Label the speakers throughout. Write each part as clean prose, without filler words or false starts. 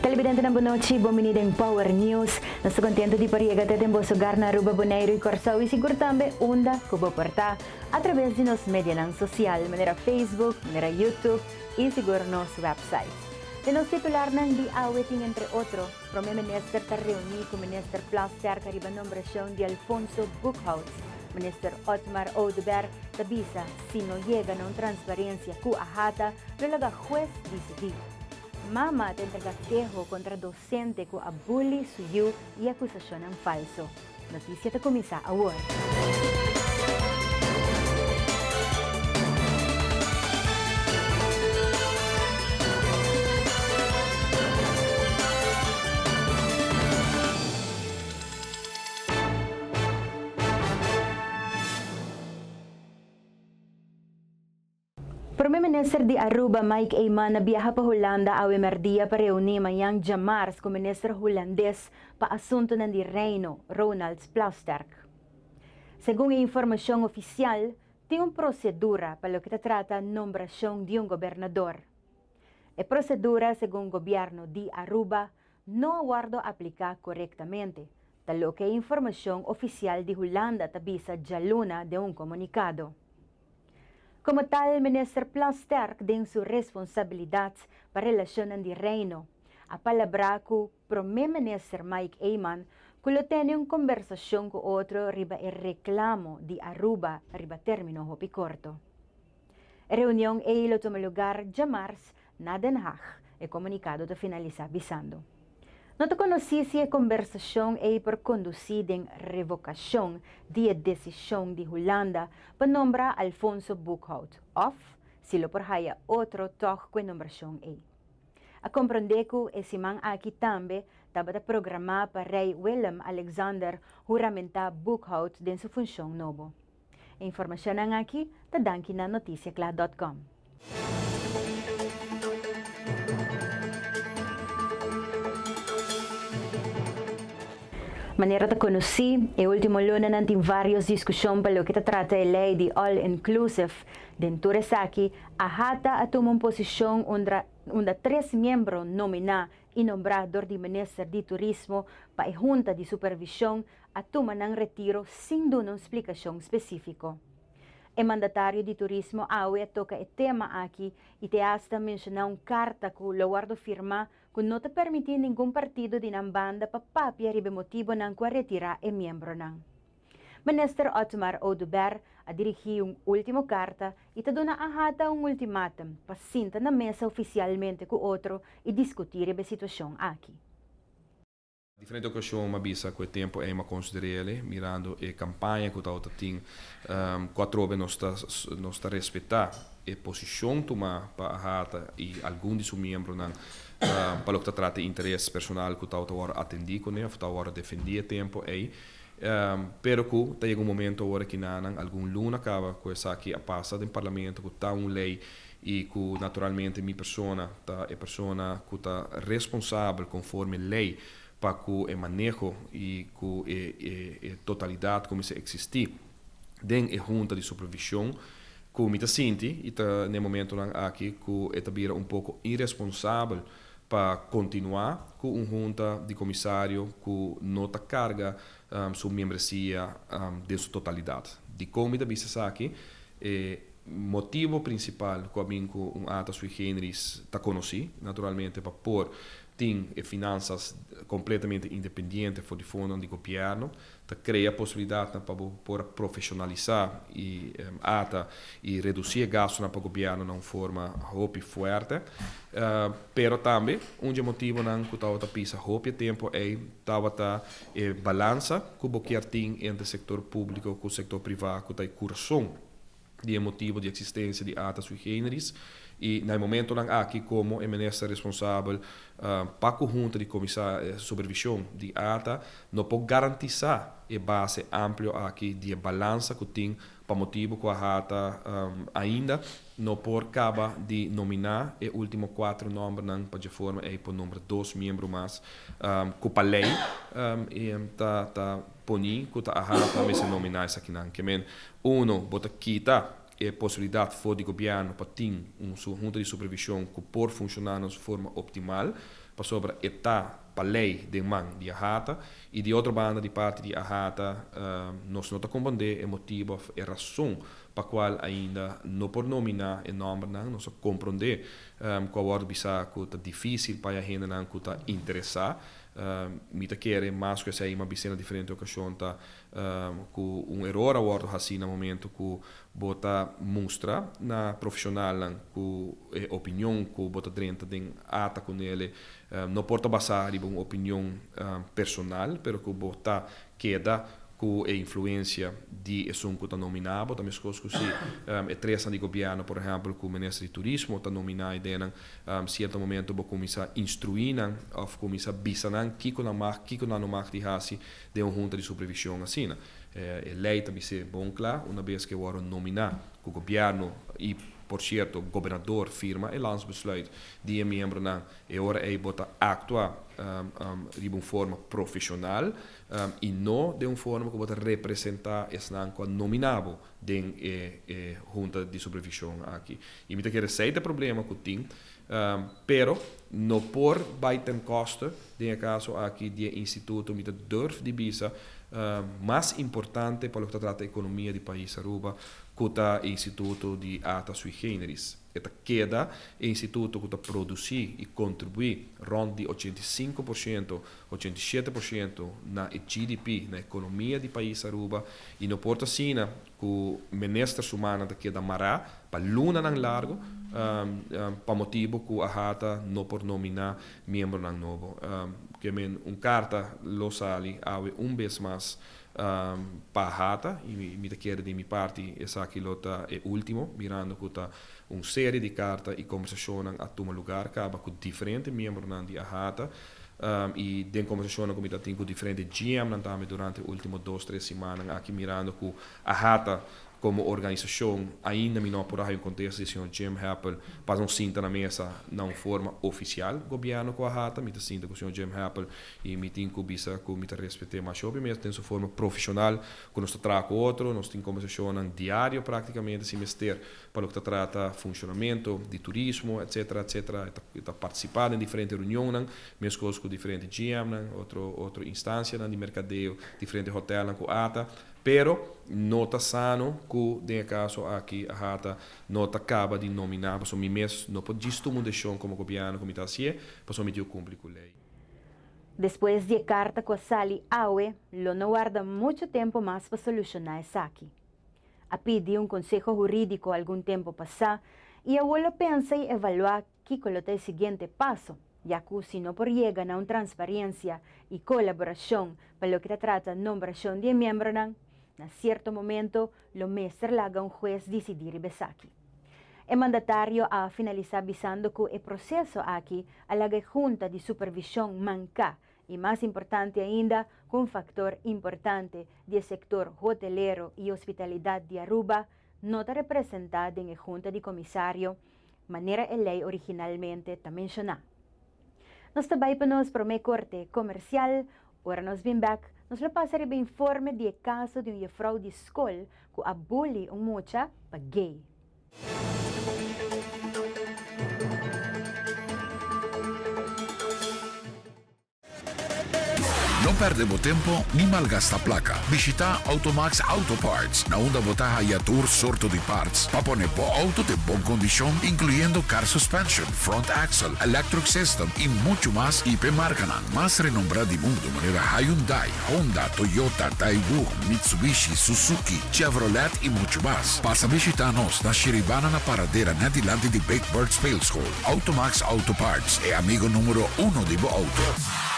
Speaker 1: Televidentenan bon nochi, bon bini den Power News. Nos ta contento di por yega te den boso hogar na Aruba, Boneiru y Corsou y sigur tambe unda cu bo por ta a traves di nos medianan social manera Facebook, manera YouTube y sigur nos website. Den nos titularnan di awe tin entre otro, Prome Minister ta reuni cu Minister Plasterk riba nombracion di Alfonso Boekhoudt. Minister Otmar Oduber ta bisa si no yega na un transparencia cu AHATA lo laga huez dicidi. Mama ta entrega keho contra docente cu a bully su yu y acusacionnan falso. Noticia ta cuminsa awor. Prome Minister di Aruba Mike Eman a biaha pa Hulanda awe merdia pa reuni mañan djamars cu Minister Hulandes pa Asuntonan di Reino, Ronald Plasterk. Segun e informacion oficial, tin un procedura pa loke ta trata nombracion di un gobernador. E procedura segun Gobierno di Aruba no a wordo aplica corectamente, ta loke e informacion oficial di Hulanda ta bisa djaluna den un comunicado. Komo tal Minister Plasterk den su responsabilidat pa relashonnan di Reino a palabrá ku Promé Minister Mike Eman ku lo tene un kombersashon ku otro riba e reklamo di Aruba riba término hopi korto. E reunion ei lo tuma lugar djamars na Den Haag, e komunikado ta finalisá bisando. No ta konosí si e kombersashon ei por kondusí den revokashon di e desishon di Hulanda pa nombra Alfonso Boekhoudt òf si lo por haya otro tòg ku e nombrashon ei. A komprondé ku e siman aki tambe tabata programá pa Rei Willem Alexander huramentá Boekhoudt den su funshon nobo. E informashonnan aki ta danki na noticiacla dot com. Manera ta konosí, e último lunanan tin vários diskushon pa loke ta trata e lei di All Inclusive. Den tur esaki, AHATA a tuma un posishon undra unda tres miembro nominá i nombrá dor di Minister di Turismo pa e Hunta di Supervishon a tuma nan retiro sin duna un splikashon spesífiko. E mandatario di turismo awe a toka e tema aki i te asta menshoná un karta ku lo wòrdu firmá ku no ta permití ningun partido di nan banda pa papia riba e motibonan ku a retirá e miembronan. Minister Otmar Oduber a dirigí un último karta i ta duna AHATA un ultimatum pa sinta na mesa ofisialmente ku otro i diskutí riba e situashon aki.
Speaker 2: Diferente ocasion m'a bisa cu e tempo ey m'a consider'ele, mirando e campaña cu tabata tin, cu atrobe nos ta nos ta respeta e posicion tuma pa AHATA y algun di su miembronan pa loke ta trata e interes personal cu tabata worde atendi cune of tabata worde defendi e tempo ey. Pero cu ta yega un momento awor aki nanan algun luna caba cu esaki a pasa den Parlamento cu ta un ley y cu naturalmente mi persona ta e persona cu ta responsabel conforme ley pa cu e maneho y cu e e totalidad cu mester existi den e hunta di supervision cu mi ta sinti y ta n'e momentonan aki cu e ta bira un poco iresponsabel pa continua cu un hunta di comisario cu no ta carga su miembresia den su totalidad. Dicon mi ta bisa esaki? E motibo principal cu a bin cu un ata sui generis ta conoci, naturalmente pa por tin e finanzas completamente independiente for di fondonan di gobierno, ta crea posibilidadnan pa bo por profesionalisa e ata y reduci e gastonan pa gobierno na un forma hopi fuerte. Pero tambe un dje motibonan cu tabata pisa hopi e tempo ey tabata e balansa cu bo kier tin entre sector publico cu sector priva cu ta e curason di e motibo di existencia di ata sui generis. I na e momentonan aki komo e minister responsabel pa ku hunta di komisa supervishon di ata no por garantisá e base amplio aki di e balansa ku tin pa motibu ku AHATA ainda no por kaba di nominá e último kuatro nòmbernan pa dje forma ei por nombra dos miembro mas ku pa lei ta ta poní ku ta AHATA mester nominá esakinan. Ke men uno bo ta kita e posibilidat for di gobièrnu pa tin un hunta di supervishon ku por funshoná na su forma optimal pasobra e ta pa lei den man di AHATA i di otro banda di parti di AHATA nos no ta komprondé e motibu òf e rason pa kual ainda no por nominá e nòmbernan. Nos a komprondé ku a wòrdu bisá ku ta difísil pa haya hendenan ku ta interesá. Mi ta kere mas ku esei mi a bis'é na diferente okashon ta ku un eror a wòrdu hasí na momento ku bo ta mustra na profeshonalnan ku e opinion ku bo ta drenta den ata ku nele no por ta basá riba un opinion personal pero ku bo ta keda ku e influensia di esun ku ta nominá bo. Ta meskos ku si e tresnan di gobièrnu, por ehèmpel ku minister di turismo ta nominá idenan, sierto momento bo kuminsá instruí nan òf kuminsá bisa nan kiko nan mag, kiko nan no mag di hasi den un hunta di supervishon asina. E lei ta bis'é bon kla, una bes ku e wòrdu nominá ku gobièrnu i por sierto gobernador firma e landsbesluit di e miembronan, e ora ei bo ta aktua riba un forma profeshonal i no den un forma ku bo ta representá esnan ku a nominá bo den e hunta di supervishon aki. I mi ta kere esei ta e problema ku tin, pero no por bai ten koste den e kaso aki di e instituto, mi ta durf di bisa, mas importante pa loke ta trata ekonomia di pais Aruba ku ta e instituto di ata sui generis. E ta keda e instituto ku ta produsí i kontribuí rònt di 85%, 87% na e GDP, na ekonomia di pais Aruba i no por ta asina ku minister su mannan ta keda mará pa lunanan largu pa motibu ku AHATA no por nominá miembronan nobo. Ke men un karta lo sali awe un bes mas pa AHATA i mi ta kere di mi parti esaki lo ta e último mirando ku ta un serie di karta i kombersashonnan a tuma lugar kaba ku diferente miembronan di AHATA. I den kombersashonnan ku mi ta tin ku diferente GMnan tambe durante e último dos, tres simannan aki mirando ku AHATA komo organisashon ainda mi no a por a haña un kontesta di señor Jim Happel pa nos sinta na mesa na un forma ofisial gobièrnu ku AHATA. Mi ta sinta ku señor Jim Happel i mi tin ku bisa ku mi ta respet'é masha hopi mes den su forma profeshonal ku nos ta traha ku otro. Nos tin kombersashonnan diario praktikamente si mester pa loke ta trata funshonamentu di turismo etcetera etcetera. E ta partisipá den diferente reunionnan, meskos ku diferente GMnan, otro otro instansianan di merkadeo, diferente hotelnan ku ata. Pero no ta sano ku den e kaso aki AHATA no ta kaba di nominá pasobra mi mes no por djis tuma un desishon komo gobièrnu ku mi ta hasié pasobra mi tin ku kumpli ku lei.
Speaker 1: Despues di e karta ku a sali awe lo no warda muchu tempu mas pa solushoná esaki. A pidi un konseho hurídiko algun tempu pasá i awor lo pensa i evaluá kiko lo ta e siguiente paso, ya ku si no por yega na un transparensia i kolaborashon pa loke ta trata nombrashon di e miembronan, na sierto momento lo mester laga un hues disidí riba esaki. E mandatario a finalisá bisando ku e proseso aki a laga e Hunta di Supervishon manká I mas importante ainda, cu un factor importante di e sector hotelero y hospitalidad di Aruba no ta representa den e Junta di Comisario manera e ley originalmente ta menciona. Nos ta bay pa nos prome corte comercial, ora nos bin bek nos lo pasa riba informe di e caso di un juffrouw di scol cu a bully un mucha pa gay.
Speaker 3: No perde bo tempo ni malgasta placa. Bishita Automax Auto Parts, na unda bo ta haya tur sorto di parts pa pone bo auto den bon condicion, incluyendo car suspension, front axle, electric system y mucho mas y p'e marcanan mas renombra di mundo manera Hyundai, Honda, Toyota, Daewoo, Mitsubishi, Suzuki, Chevrolet y mucho mas. Pasa bishita nos na Shiribana na Paradera net dilanti di Big Bird Speelschool. Automax Auto Parts, e amigo numero uno di bo auto.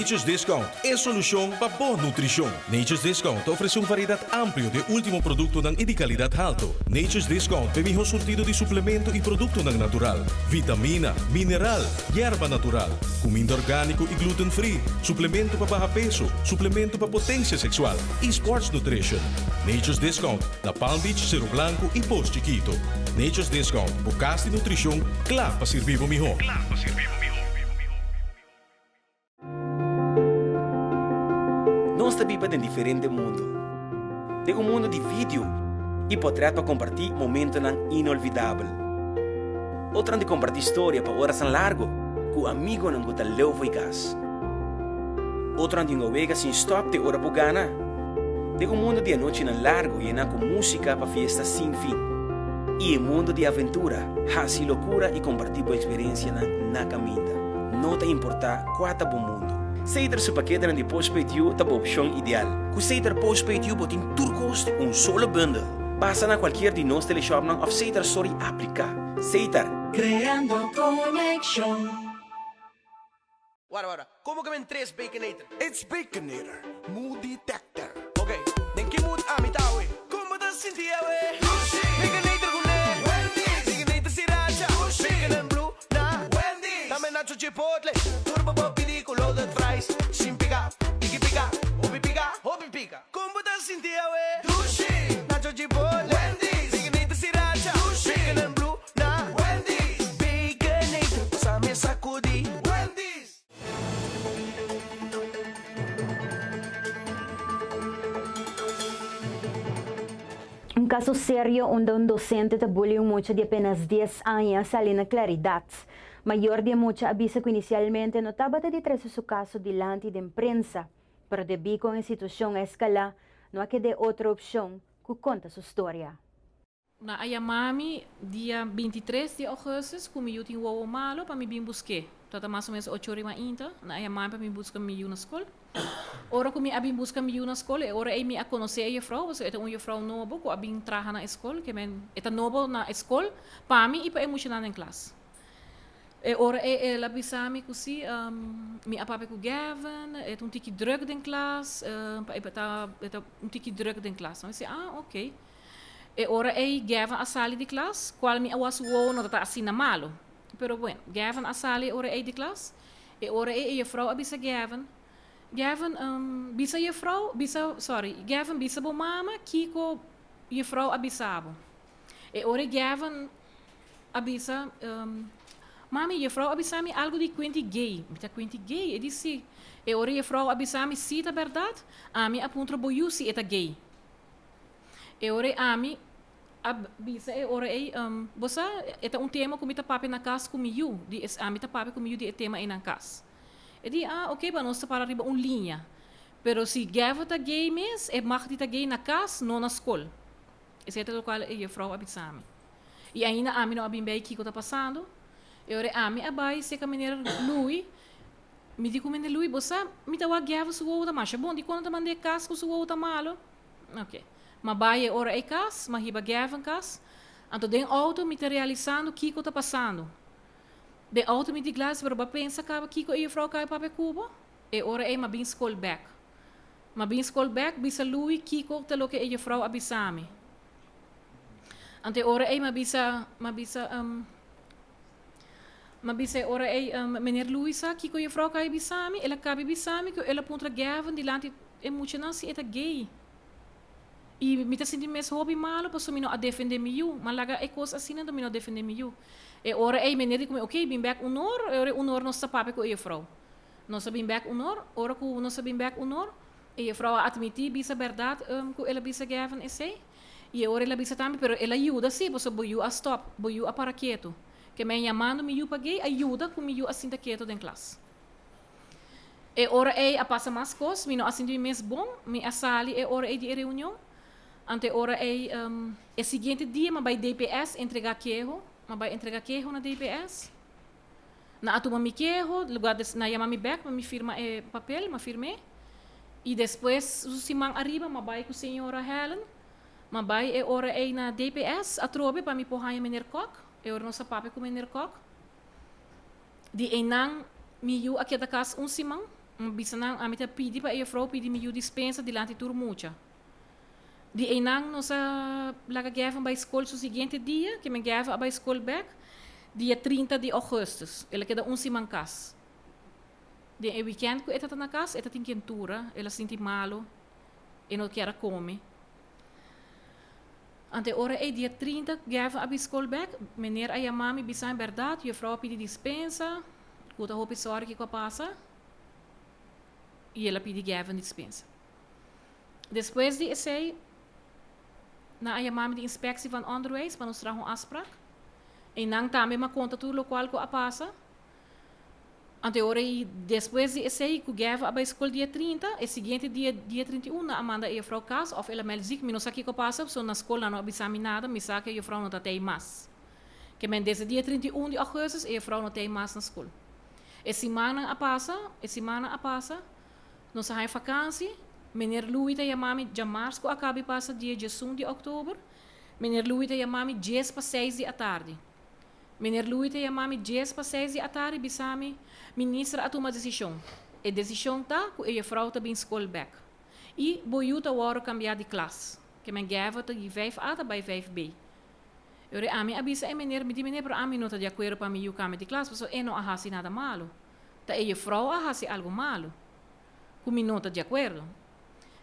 Speaker 4: Nature's Discount, e solucion pa bo nutricion. Nature's Discount ta ofrece un variedad amplio di ultimo productonan y di calidad halto. Nature's Discount ta e miho surtido di suplemento y productonan natural, vitamina, mineral, yerba natural, cuminda organico y gluten free, suplemento pa baha peso, suplemento pa potencia sexual y sports nutrition. Nature's Discount na Palm Beach, Cero Blanco y Pos Chiquito. Nature's Discount, bo cas di nutricion cla pa sirbi bo miho.
Speaker 5: Nos ta biba den diferente mundu. Den un mundu di video i potrèt pa kompartí momentonan inolvidabel. Otronan di kompartí storia pa orasnan largu ku amigonan ku ta leu fo'i kas. Otronan di un wega sin stòp te ora bo gana. Den un mundu di anochinan largu yená ku músika pa fiesta sin fin. I e mundu di aventura, hasi lokura i kompartí bo eksperensianan na kaminda. No ta importá kua ta bo mundu. Seter su paketenan di Postpaid You ta bo opshon ideal. Ku Seter Postpaid You bo tin tur kos den un solo bundel. Pasa na kualkier di nos teleshopnan òf Seter Store i apliká. Seter.
Speaker 6: Creando conexion.
Speaker 7: Wara wara, como ke men tres Baconator?
Speaker 8: It's Baconator, mood detector.
Speaker 7: Ok, den ki mood ami ta awe? Con bo ta sinti awe?
Speaker 8: Dushi!
Speaker 7: Baconator cu ne?
Speaker 8: Wendy's!
Speaker 7: Baconator sriracha!
Speaker 8: Dushi!
Speaker 7: Bacon and blue na?
Speaker 8: Wendy's!
Speaker 7: Tambe nacho chipotle! Tur bo por pidi cu loaded fries. Sin pica, tiki pica, hopi pica, hopi pica. Con bo ta sinti awe?
Speaker 8: Dushi!
Speaker 7: Nacho chipotle!
Speaker 8: Wendy's!
Speaker 7: Baconator sriracha!
Speaker 8: Dushi!
Speaker 7: Bacon and blue na?
Speaker 8: Wendy's!
Speaker 7: Baconator, pasa mi sacudi.
Speaker 8: Wendy's!
Speaker 1: Un caso serio unda un docente ta bully un mucha di apenas dies aña sali na claridad. Mayor di e mucha a bisa cu inicialmente no tabata di trece su caso dilanti den prensa, pero debí con e situacion a escala, no a keda e otro opcion cu conta su storia.
Speaker 9: Nan a yama mi dia bintitres di augustus ku mi yu tin wowo malo pa mi bin busk'é. Tabata mas o menos ocho ora mainta. Nan a yama mi pa mi buska mi yu na skol. Ora ku mi a bin buska mi yu na skol, e ora ei mi a konosé e jefrou, pasobra e ta un jefrou nobo ku a bin traha na e skol. Ke men e ta nobo na e skol pa mi i pa e muchanan den klas. E ora ei el a bisa mi ku si, mi a papia ku Gavin, e ta un tiki drùk den klas, pa e ta e ta un tiki drùk den klas. Mi a bisa, ah, oké. E ora ei Gavin a sali di klas, kual mi a wak su wowo no ta ta asina malu. Pero bueno, Gavin a sali e ora ei di klas. E ora ei e jefrou a bisa Gavin, Gavin, bisa jefrou, bisa, sorry, Gavin bisa bo mama kiko jefrou a bisa bo. E ora ei Gavin a bisa, Mami, jefrou a bisa mi algu di kuenti gay. Mi ta kuenti gay? E di si. E ora jefrou a bisa mi si ta bèrdat, ami a puntra bo yu si e ta gay. E ora ei ami a bisa e ora ei, Bo sa, e ta un tema ku mi ta papia na kas ku mi yu, di es ami ta papia ku mi yu di e tema ei nan kas. E di, Ah, oke, ba nos ta para riba un liña. Pero si Gavin ta gay mes, e mag di ta gay na kas, no na skol. Esei ta lokual e jefrou a bisa mi. I ainda ami no a bin bei kiko ta pasando. E ora ei ami a bai serka meneer Louis. Mi di ku meneer Louis, Bo sa, mi ta wak Gavin su wowo ta masha bon, dikon no ta mand'é kas ku su wowo ta malo? Ok. M'a bai e ora ei kas, m'a hiba Gavin kas. Anto den outo mi ta realisando kiko ta pasando. Den outo mi di Gladys, pero bo a pensa kaba kiko e jufrou kaba papia ku bo? E ora ei m'a bin skol bèk. M'a bin skol bèk bisa Louis kiko ta loke e jufrou a bisa mi. Anto e ora ei m'a bisa, m'a bisa, m'a bisa e ora ei, Meneer Louis sa kiko jufrou kaba bisa mi? El a kaba bisa mi ku el a puntra Gavin dilanti E muchanan si e ta gay. I mi ta sinti mes hopi malu pasobra mi no a defende mi yu. Ma laga e kos asina anto mi no a defende mi yu. E ora ei meneer di ku mi, ok, bin bek un or. E ora ei un or nos ta papia ku e jefrou. Nos a bin bek un or. Ora ku nos a bin bek un or, e jefrou a atmití bisa bèrdat ku el a bisa Gavin esei. I e ora el a bisa tambe, pero el a yuda sí, pasobra bo yu a stòp, bo yu a para ketu. Ke men yamando mi yu pa gay a yuda ku mi yu a sinta ketu den klas. E ora ei a pasa mas kos, mi no a sinti mi mes bon, mi a sali e ora ei di e reunion. Anto e ora ei, e siguiente dia mi a bai DPS entregá keho, mi a bai entregá keho na DPS. Nan a tuma mi keho, lugar des nan a yama mi bèk pa mi firma e papel, mi a firm'é. I despues su siman ariba mi a bai ku señora Helen, mi a bai e ora ei na DPS atrobe pa mi por haña meneer Kok, e ora nos a papia ku meneer Kok. Di einan mi yu a keda kas un siman. Mi bisa nan, ami ta pidi pa e juffrouw pidi mi yu dispensa dilanti tur mucha. Di einan nos a laga Gavin bai skol su siguiente dia, ke men Gavin a bai skol bek dia 30 di augustus. El a keda un siman kas. Den e weekend ku e ta na kas, e ta tin kentura, el a sinti malu, e no kier a kome. Anto e ora ei dia 30 Gavin a bai skol bek, meneer a yama mi bisa mi bèrdat, juffrouw a pidi dispensa, ku ta hopi sòri kiko a pasa, i el a pidi Gavin dispensa. Despues di esei, nan a yama mi di Inspectie van Onderwijs pa nos traha un afspraak. Einan tambe mi a konta tur lokual ku a pasa. Anto e ora ei, despues di esei ku Gavin a bai skol dia 30, e siguiente dia, dia 31, nan a manda e juffrouw kas òf el a mèld ziek. Mi no sa kiko a pasa, pasobra na skol nan no a bisa mi nada, mi sa ku e juffrouw no ta tei mas. Ke men desde dia 31 di augustus e juffrouw no tei mas na skol. E simannan a pasa, e simannan a pasa, nos a haña vakansi, meneer Louis ta yama mi djamars ku a kabi pasa dia 11 di òktober, meneer Louis ta yama mi 5:50 di atardi. Meneer Louis ta yama mi 5:50 di atardi bisa mi, minister a tuma desishon. E desishon ta ku e juffrouw ta bin skol bèk. I bo yu ta wòrdu kambiá di klas. Ke men Gavin ta di 5A ta bai 5B. E ora ami a bisa e meneer, mi di meneer, pero ami no ta di akuerdo pa mi yu kambia di klas, pasobra e no a hasi nada malu. Ta e juffrouw a hasi algu malu, ku mi no ta di akuerdo.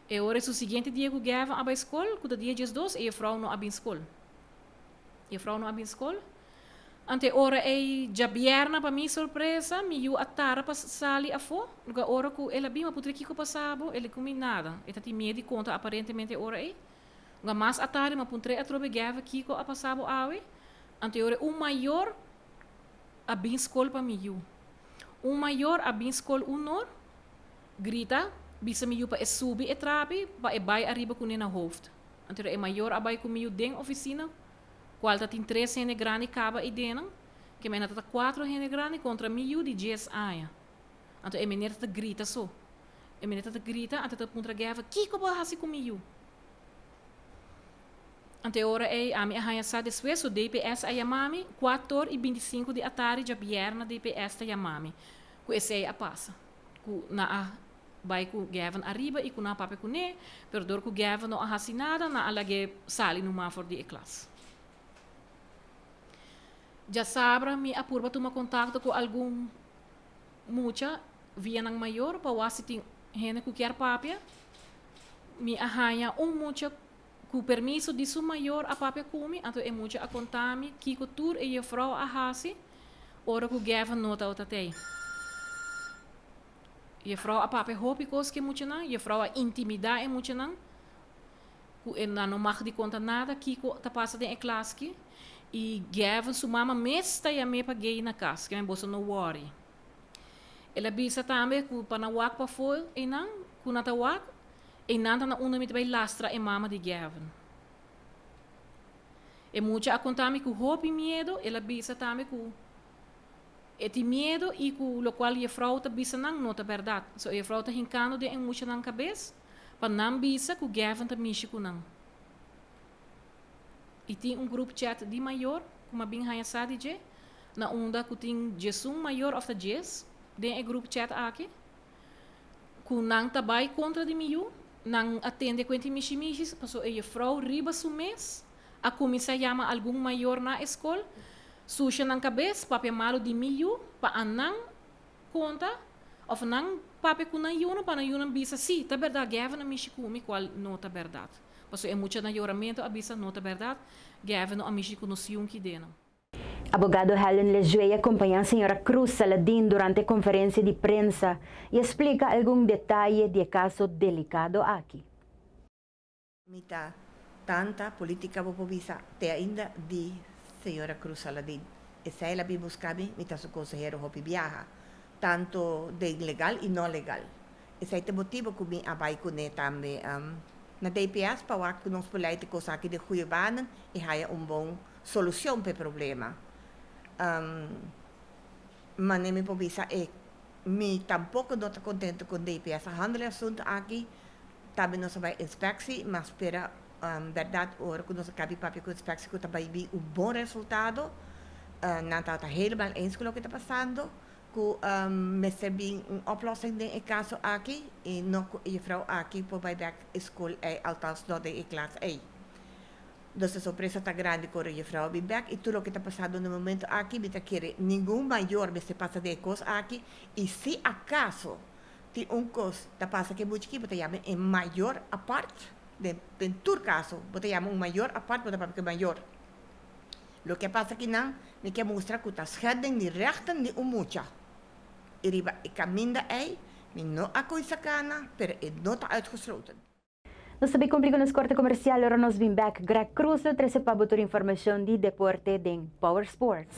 Speaker 9: E ora su siguiente dia ku Gavin a bai skol, ku ta dia 12, e juffrouw no a bin skol. Juffrouw no a bin skol. Anto e ora ei djabièrnè pa mi sorpresa, mi yu a tarda pa sali afó. Lugar ora ku el a bin, mi a puntra kiko pasa bo, el di ku mi nada. E ta tin miedu di konta aparentemente e ora ei. Lugar mas atardi mi a puntr'é atrobe, Gavin, kiko a pasa bo awe? Anto e ora un mayor a bin skol pa mi yu. Un mayor a bin skol un or, grita, bisa mi yu pa e subi e trapi pa e bai ariba kuné na hoofd. Anto e mayor a bai ku mi yu den ofisina, kual ta tin tres hende grandi kaba ei denan, ke mena ta ta kuatro hende grandi kontra mi yu di 10 aña. Anto e meneer ta grita so. E meneer ta grita, anto ta puntra Gavin, "Kiko bo a hasi ku mi yu?" Anto e ora ei ami a haña sa despues, so DPS a yama mi, 4:25 di atardi djabièrnè DPS ta yama mi, ku esei a pasa. Ku nan a bai ku Gavin ariba i ku nan a papia kuné, pero dor ku Gavin no a hasi nada, nan a lag'é sali numa for di e klas. Djasabra mi a purba tuma kontakto ku algun mucha via nan mayor pa wak si tin hende ku kier papia. Mi a haña un mucha ku permiso di su mayor a papia ku mi, anto e mucha a konta mi kiko tur e juffrouw a hasi ora ku Gavin no tabata tei. Juffrouw a papia hopi kos ku e muchanan, juffrouw a intimidá e muchanan, ku e nan no mag di konta nada kiko ta pasa den e klas aki. I Gavin su mama mes ta yam'é pa gei na kas, ke men boso no worry. El a bisa tambe ku pa nan wak pafó einan, ku nan ta wak, einan ta na unda mi ta bai lastra e mama di Gavin. E mucha a konta mi ku hopi miedu, el a bisa tambe ku e tin miedu i ku lokual juffrouw ta bisa nan no ta bèrdat. So e juffrouw ta hinkando den e muchanan kabes pa nan bisa ku Gavin ta mishi ku nan. I tin un group chat di mayor, ku m'a bin haña sa di dje, na unda ku tin 11 mayor òf ta 10 den e group chat aki, ku nan ta bai kontra di mi yu, nan a tende kuenta mishi mishi, pasobra e juffrouw riba su mes a kuminsá yama algun mayor na e skol, susha nan kabes, papia malu di mi yu, pa anan konta, òf nan papia ku nan yunan, pa nan yunan bisa, si, ta bèrdat, Gavin a mishi ku mi, kual no ta bèrdat. Pasobra e mucha na yoramentu a bisa no ta bèrdat, Gavin no a mishi ku nos yunki denan.
Speaker 1: Abogado Helen Lejuey a kompañá señora Cruz Saladin durante konferensia di prensa i a splika algun detaye di e kaso delikado aki.
Speaker 10: Mi ta tanta polítika bo por bisa te ainda di señora Cruz Saladin. Esei el a bin buska mi, mi ta su konsehero hopi biaha, tantu den legal i no legal. Esei ta e motibu ku mi a bai kuné tambe na DPS pa wak ku nos por leid e kos aki den goede banen i haya un bon solushon pa e problema. Manera mi por bisa e mi tampoko no ta kontentu kon DPS a handel e asuntu aki. Tambe nos a bai inspeksie, ma spera bèrdat ora ku nos a kabi papia ku inspeksie ku ta bai bin un bon resultado. Nan tabata helemaal eens ku loke ta pasando. ku mester bin un oplossing den e kaso aki i no ku e jufrou aki por bai bek e skol ei althans no den e klas ei. Dus e sorpresa ta grandi ku ora e jufrou a bin bek i tur loke ta pasando na e momento aki mi ta kere ningun mayor mester pasa den e kos aki i si akaso tin un kos ta pasa ku e mucha aki bo ta yama e mayor apart den den tur kaso bo ta yama un mayor apart bo ta papia ku e mayor. Loke a pasa akinan mi ke mustra ku ta schending di rechten di un mucha. I riba e kaminda ei mi no a koe sakana, pero e no ta uitgesloten.
Speaker 1: Nos ta bay cumpli cu nos corte comercial ora nos bin bek. Greg Cruz lo trece pa bo tur informacion di deporte den Power Sports.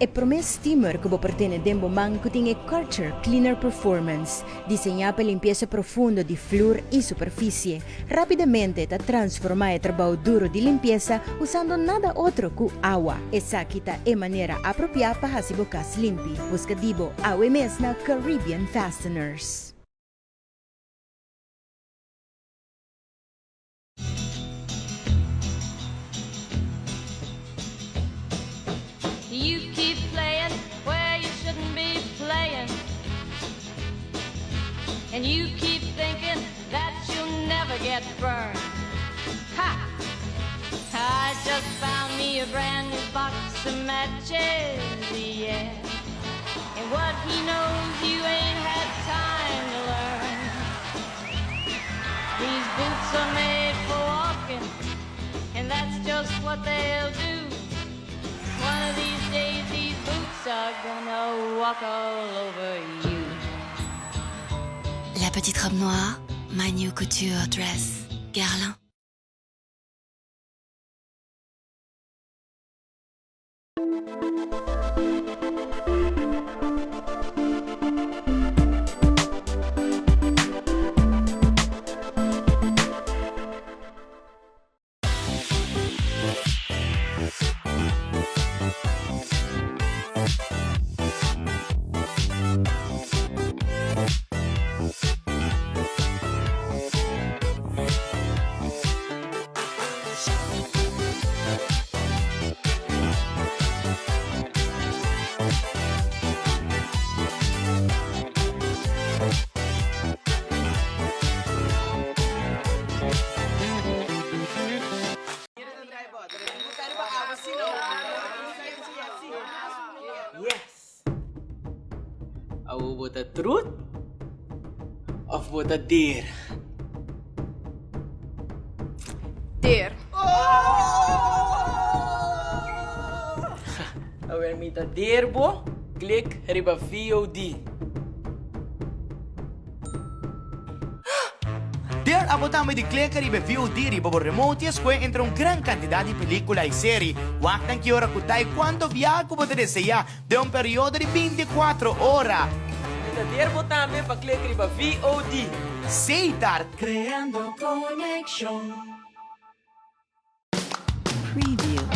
Speaker 1: E promé steamer ku bo por tene den bo man ku tin e Karcher Cleaner Performance, diseñá pa limpiesa profundo di flur i superfisie, rápidamente ta transformá e trabou duru di limpiesa usando nada otro ku awa. Esaki ta e manera apropiá pa hasi bo kas limpi. Buska di bo awe mes na Caribbean Fasteners.
Speaker 6: You keep playing where you shouldn't be playing And you keep thinking that you'll never get burned Ha! I just found me a brand new box of matches, yeah And what he knows you ain't had time to learn These boots are made for walking And that's just what they'll do One of these days these boots are gonna walk all over you
Speaker 11: La petite robe noire, my new couture dress, Guerlain.
Speaker 12: Yes! Awo bo ta truth of bo ta deer?
Speaker 13: Deer.
Speaker 12: Awer mi ta deer bo, klik riba VOD.
Speaker 7: Der abo tambe di kleka riba e VOD riba bo remote i escohe entre un gran cantidad di pelicula i seri. Wak nan ki ora cu ta i cuanto biaha cu bo ta desea den un periodo di binticuatro ora.
Speaker 12: Mi ta der bo tambe pa klek riba VOD.
Speaker 7: Setar.
Speaker 6: Creando conexion.
Speaker 11: Preview.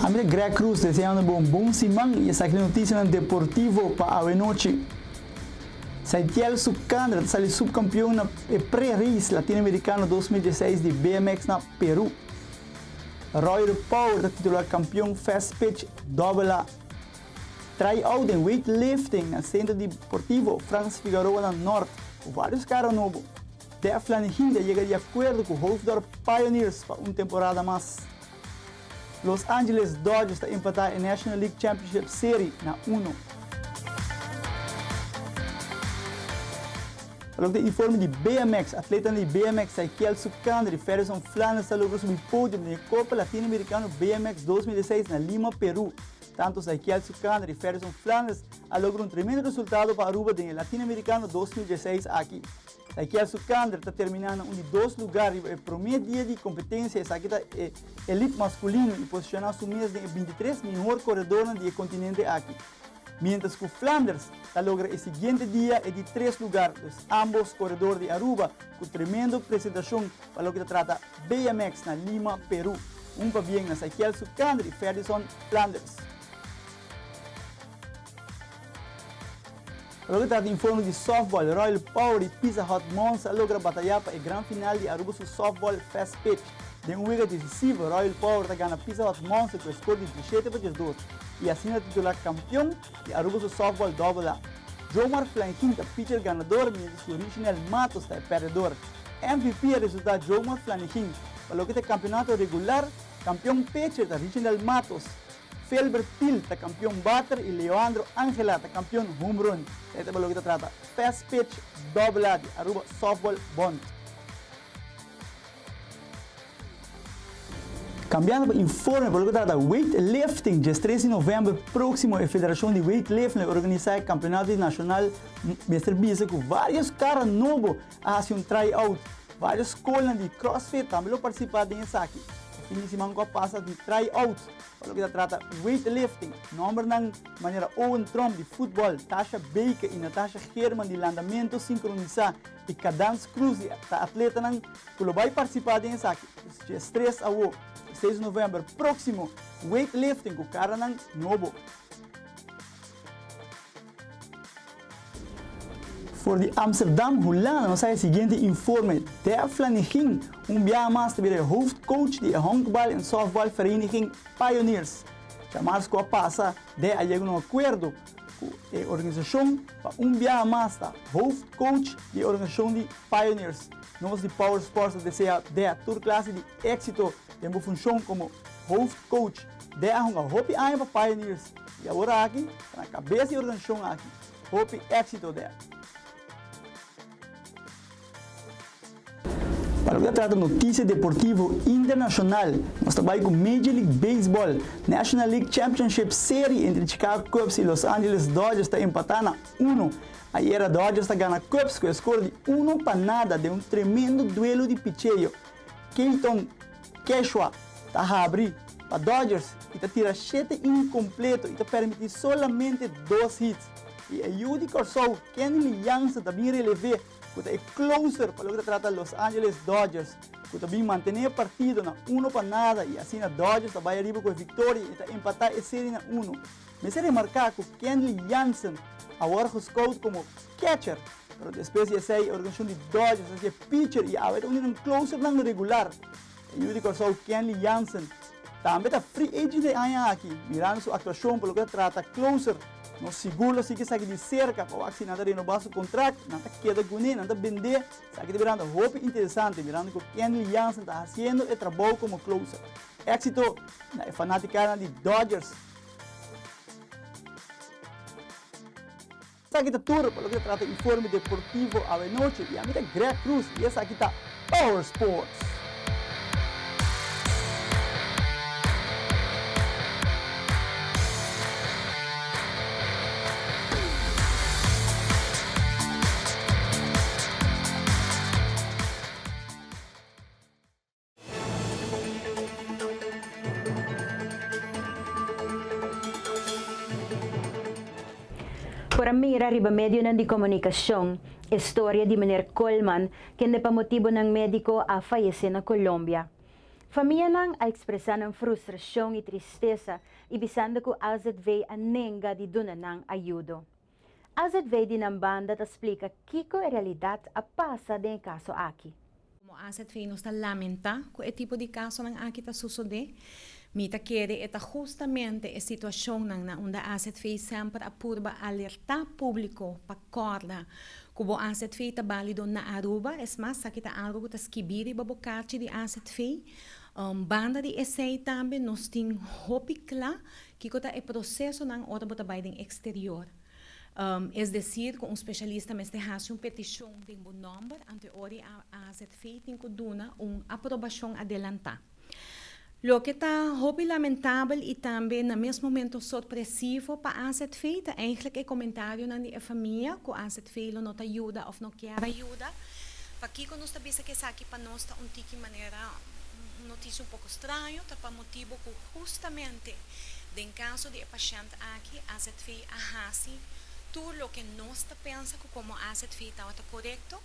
Speaker 14: Ami ta Greg Cruz deseando bo un bon siman y esaki ta noticianan deportivo pa awe nochi. Saitiel Sukandra ta sali subcampeon na e Pre-Race Latinoamericano 2016 di BMX na Peru. Royal Power ta titulá kampion Fast Pitch Dòbel A. Try out den weightlifting na Sentro Deportivo Frans Figaroa na Nort ku vários kara nobo. Deflan Hind a yega di akuerdo ku Hoofddorp Pioneers pa un temporada mas. Los Angeles Dodgers ta empatá e National League Championship Serie na uno. Pa loke ta informe di BMX, atletanan di BMX Saikiel Sukandar i Ferison Flanders ta logra subi podium den e Copa Latinoamericano BMX 2016 na Lima, Peru. Tanto Zaikiel Sukander y Ferguson Flanders a logra un tremendo resultado pa Aruba den e Latinoamericano 2016 aki. Zaikiel Sukander ta termina na un di dos lugar riba e prome dia di competencia, esaki ta e elite masculino y posiciona su mes den e 23 mihor coredornan di e continente aki. Mientras cu Flanders ta logra e siguiente dia e di tres lugar, dus ambos coredor di Aruba cu tremendo presentacion pa loke ta trata BMX na Lima, Peru. Un pabien na Saikiel Sukander y Ferdison Flanders. Pa loke ta trata informe di softball, Royal Power y Pizza Hut Monza a logra bataya pa e gran final di Aruba su Softball Fast Pitch. Den un wega decisivo, Royal Power ta gana Pizza Hut Monza cu e score di 17 pa 12 y asina titula campeon di Aruba su Softball Double A. Jomar Flanegin ta pitcher ganador mientras cu Richinel Matos ta e perdedor. MVP a resulta Jomar Flanegin. Pa loke ta e campeonato regular, campeon pitcher ta Richinel Matos. Felbert Thiel ta campeon bater y Leoandro Angela ta campeon home run. Esei ta pa loke ta trata Fast Pitch Double A di Aruba Softball Bond. Cambiando pa informe pa loke ta trata weightlifting, djes tres di november proximo e Federacion di Weightlifting lo organisa e Campeonato di Nacional. Mester bisa cu varios cara nobo a haci un try out. Varios scolnan di CrossFit tambe lo participa den esaki. E fin di siman cu a pasa di try out pa loke ta trata weightlifting. Nombernan manera Owen Tromp di futbol, Tasha Baker y Natasha Geerman di landamento sincronisa y Cadance Cruz di ta atletanan cu lo bay participa den esaki. Dje tres awo, seis di november proximo, weightlifting cu caranan nobo. For di Amsterdam, Hulanda, nos haya e siguiente informe, Dea Flanegin un biaha mas ta bira e hoofdcoach di e honkbal en softbal vereniging Pioneers. Djamars ku a pasa, Dea a yega na un akuerdo ku e organisashon pa un biaha mas ta hoofdcoach di e organisashon di Pioneers. Nos di Power Sports ta desea Dea tur klase di éksito den bo funshon komo hoofdcoach. Dea a hunga hopi aña pa Pioneers i awor aki ta na kabes di e organisashon aki. Hopi éksito Dea! Pa loke ta trata notisia deportivo internashonal, nos ta bai ku Major League Baseball. National League Championship Serie entre Chicago Cubs i Los Angeles Dodgers ta empatá na uno. Ayera Dodgers ta gana Cubs ku e skor di uno pa nada den un tremendo duelo di picheo. Keaton Kershaw ta habri pa Dodgers i ta tira shete inning kompleto i ta permití solamente dos hits. I e yu di Kòrsou, Kenley Jansen ta bin relev'é ku ta e closer pa loke ta trata Los Angeles Dodgers, ku ta bin mantené e partido na uno pa nada i asina Dodgers ta bai ariba ku e viktoria i ta empatá e seri na uno. Mester remarká ku Kenley Jansen a wòrdu gescout komo catcher, pero despues di esei e organisashon di Dodgers a hasié pitcher i awe ta un di nan closernan regular. E yu di Kòrsou Kenley Jansen tambe ta free agent e aña aki, mirando su aktuashon pa loke ta trata closer. Nos sigur lo sigui esaki di serka pa wak si nan ta renobá su kontrakt, nan ta keda kuné, nan ta bendé. Esaki ta birando hopi interesante mirando ku Kenley Jansen ta hasiendo e trabou komo closer. Éksito na e fanatikanan di Dodgers! Esaki ta tur pa loke ta trata informe deportivo awe nochi y ami ta Greg Cruz y esaki ta Power Sports.
Speaker 1: Por a mira riba medionan di komunikashon e storia di meneer Koolman kende pa motibonan mediko a fayesé na Colombia. Famianan a ekspresá nan frustrashon i tristesa i bisando ku AZV a nenga di duna nan ayudo. AZV di nan banda ta splika kiko e realidat a pasa den e kaso aki.
Speaker 15: Como AZV nos ta lamenta cu e tipo di casonan aki ta sosode. Mi ta kere e ta hustamente e situacionnan na unda AZV semper a purba alerta publico pa corda cu bo AZV ta balido na Aruba. Es mas, esaki ta algo cu ta skibi riba bo carchi di AZV. Banda di esey tambe nos tin hopi cla Kiko ta e prosesonan ora bo ta bai den eksterior? Es desir ku un spesialista mester hasi un petishon den bo nòmber, anto e ora e AZV tin ku duna un aprobashon adelantá. Loke ta hopi lamentabel y tambe na mes momento sorpresivo pa azv ta eigenlijk e comentarionan di e famia cu azv lo no ta yuda of no kier a yuda. Pakico nos ta bisa cu esaki pa nos ta un tiki manera un noticia un poco straño ta pa motibo cu hustamente den caso di e pashent aki azv a haci tur loke nos ta pensa cu como azv tawata corecto.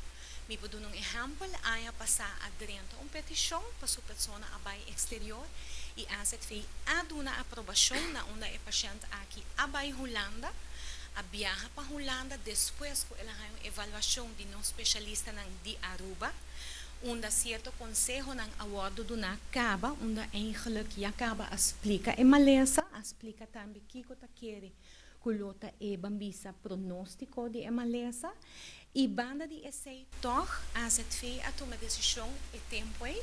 Speaker 15: Mi por duna un ehèmpel, aña pasá a drenta un petishon pa su persona a bai eksterior i AZV a duna aprobashon na unda e pashènt aki a bai Hulanda, a biaha pa Hulanda despues ku el a haña un evaluashon di nos speshalistanan di Aruba, unda sierto konsehonan a wòrdu duná kaba, unda eigenlik ya kaba a splika e malesa, a splika tambe kiko ta kere ku lo ta e ban bisa pronóstiko di e malesa. I banda di esei tòg AZV a tuma desishon e tempu ei,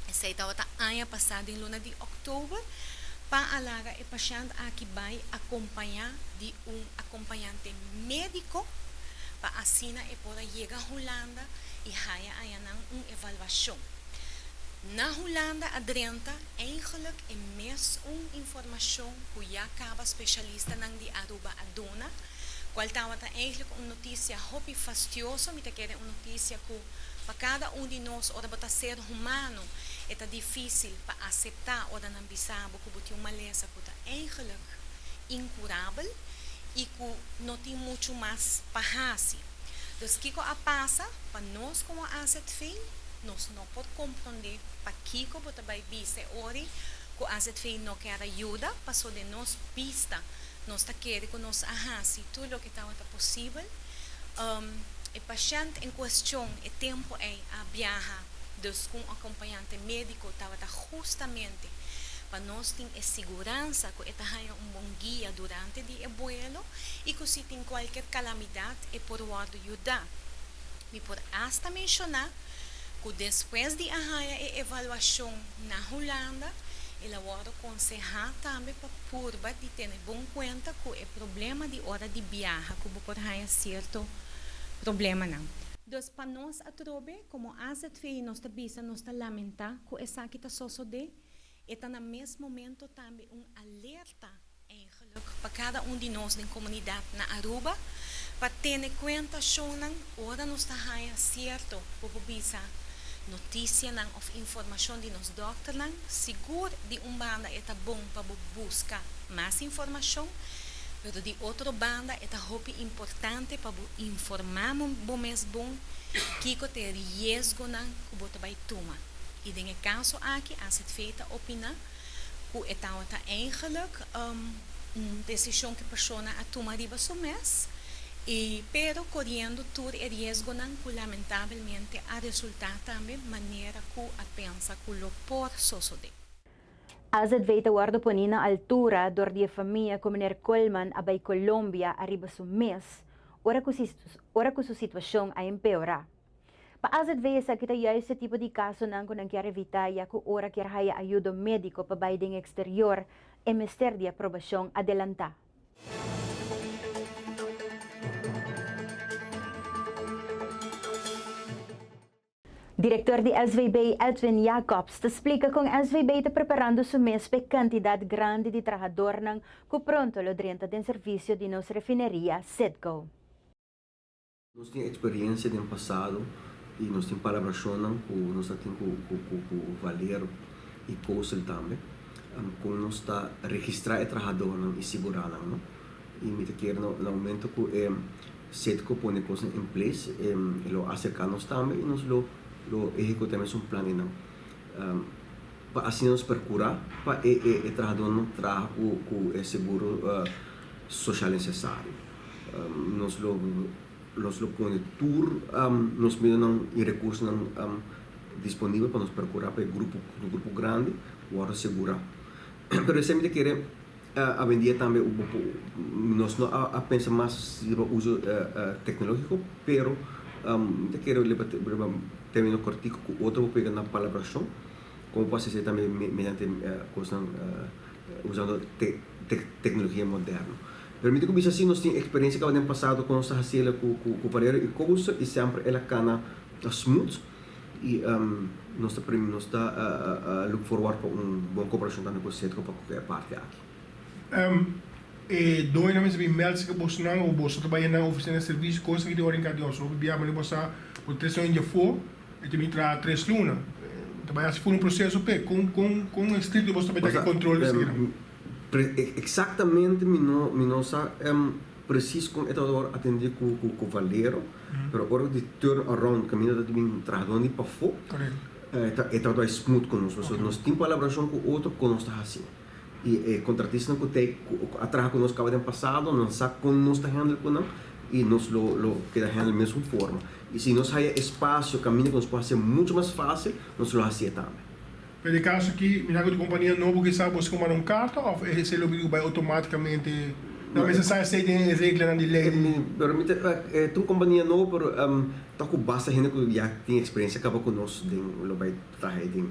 Speaker 15: esei tabata aña pasá den luna di òktober, pa a laga e pashènt aki bai akompañá di un akompañante médiko pa asina e por a yega Hulanda i haya añanan un evaluashon. Na Hulanda a drenta Eigenlijk e mes un informacion cu ya caba specialistanan di Aruba a duna, cual tabata eigenlijk un noticia hopi fastioso, mi ta kere un noticia cu pa cada un di nos ora bo ta ser humano e ta dificil pa acepta ora nan bisa bo cu bo tin un malesa cu ta eigenlijk incurabel y cu no tin mucho mas pa haci. Dus kico a pasa pa nos como AZV? Nos no por komprondé pakiko bo ta bai bisa e ori ku azv no kier a yuda, paso den nos bista nos ta kere ku nos a hasi tur loke tabata posibel. E pashènt en kuestion e tempu ei a biaha dus ku un akompañante médiko tabata hustamente pa nos tin e siguransa ku e ta haña un bon guia durante di e buelo i ku si tin kualker kalamidat e por wòrdu yudá. Mi por asta menshoná ku despues di a haña e evaluashon na Hulanda, el a wòrdu konsehá tambe pa purba di tene bon kuenta ku e problema di ora di biaha ku bo por haña sierto problemanan. Dus pa nos atrobe, komo azv nos ta bisa nos ta lamentá ku esaki ta sosodé, e ta na mes momento tambe un alerta Eigenlijk pa kada un di nos den komunidat na Aruba pa tene kuenta shownan ora nos ta haña sierto bo por bisa notisianan òf informashon di nos dòkternan. Sigur di un banda e ta bon pa bo buska mas informashon, pero di otro banda e ta hopi importante pa bo informá bo mes bon kiko ta e riesgonan ku bo ta bai tuma. I den e kaso aki AZV ta opiná. ku e tabata eigenlijk un desishon ku e persona a tuma riba su mes i pero koriendo tur e riesgonan ku lamentabelmente a resultá tambe manera ku a pensa ku lo por sosodé.
Speaker 1: Azv ta wòrdu poni na altura dor di e famia ku meneer Koolman a bai Colombia ariba su mes ora ku ora ku su situashon a empeorá. Pa azv esaki ta juist e tipo di kasonan ku nan kier evitá ya ku ora kier haya ayudo médiko pa bai den eksterior e mester di aprobashon adelantá. Direktor di SVB Edwin Jacobs ta splika kon SVB ta preparando su mes p'e kantidat grandi di trahadornan ku pronto lo drenta den servisio di nos refineria Citgo.
Speaker 16: Nos tin experiencia den pasado y nos tin palabracionnan cu nos ta tin cu cu Valero y Coastal tambe con nos ta registra e trahadornan y sigura nan no y mi ta kere na momento cu e Citgo pone cosnan in place e lo acerca nos tambe y nos lo lo ehecuta e mesun plan eynan pa asina nos percura pa e e trahadornan traha cu cu e seguro social necesario. Nos lo nos lo pone tur nos medionan y recursonan disponibel pa nos percura pa e grupo grupo grandi worde segura. Pero esey mi ta kere awendia tambe nos no a pensa mas riba uso tecnologico pero mi ta kere riba termino cortico cu otro bo pega na palabracion como por haci esey tambe mediante cosnan usando tecnologia moderno. Pero mi ta cuminsa si nos tin experiencia caba den pasado con nos ta haciele cu cu Valero y Coaster y semper el a cana smooth. Y nos ta nos ta look forward pa un bon cooperacion tambe cu Citgo pa cu e parti aki.
Speaker 17: E doñonan mester bin meld si bosonan o boso ta bai nan oficina di servicio cosa ki di ora inca di oso hopi bia mane bo sa bo tres aña dje afo e ta bin traha tres luna ta bai haci ful un proceso p'e con con con estricto boso ta bai ta ki control di esaki?
Speaker 16: Exactamente mi no mi no sa precies con e ta wor atendi cu cu Valero pero ora di turn around caminda ta bin trahadornan di pafo e ta bai smooth cu nos pasobra nos tin palabracion cu otro con nos ta haci. I e kontratistanan ku ta ku a traha ku nos kaba den pasado, nan sa kon nos ta handle ku nan i nos lo lo keda handle mesun forma. I si nos haya espasio kaminda ku nos por hasié muchu mas fásil, nos lo hasié tambe.
Speaker 17: Pero e kaso aki, mira ku di kompania nobo kisas bo manda un karta òf esei lo bin ku bai outomátikamente? Nan mester sa esei den e reglanan di lei di.
Speaker 16: Pero mi ta e ta un kompania nobo pero ta ku basta hende ku ya tin eksperensia kaba ku nos den lo bai. Traha den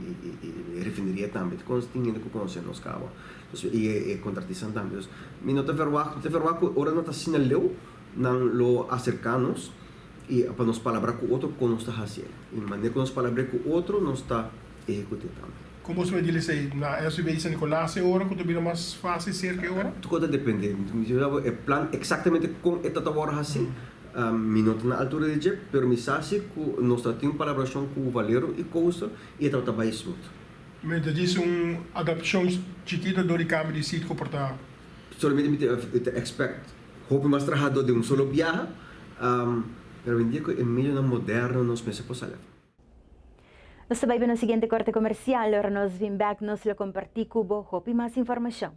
Speaker 16: e refineria tambe ta konos tin hende ku konosé nos kaba dus i e kontratistanan tambe dus mi no ta verwagt mi ta verwagt ku ora nan ta asina leu nan lo aserká nos i pa nos palabrá ku otro kon nos ta hasi el i manera ku nos palabr'é ku otro nos ta ehekut'é tambe.
Speaker 17: Kon boso medi esei? Na SVB di San Nicolas e ora ku ta bira mas fásil serka e ora?
Speaker 16: Tur kos ta dependé mi ta bisa bo e plan eksaktamente kon e ta ta wòrdu hasi. Mi no ta na altura di dje, pero mi sa si ku nos ta tin un palabrashon ku Valero i Coastal i e tabata bai smooth.
Speaker 17: Mi ta djis un adaptashon chikito dor di kambio di sit ku por ta.
Speaker 16: Solamente mi ta expect hopi mas trahadó den un solo biaha, pero awendia ku e medionan moderno nos mester por sali afó.
Speaker 1: Nos ta bai pa nos siguiente korte komersial, ora nos bin bek nos lo kompartí ku bo hopi mas informashon.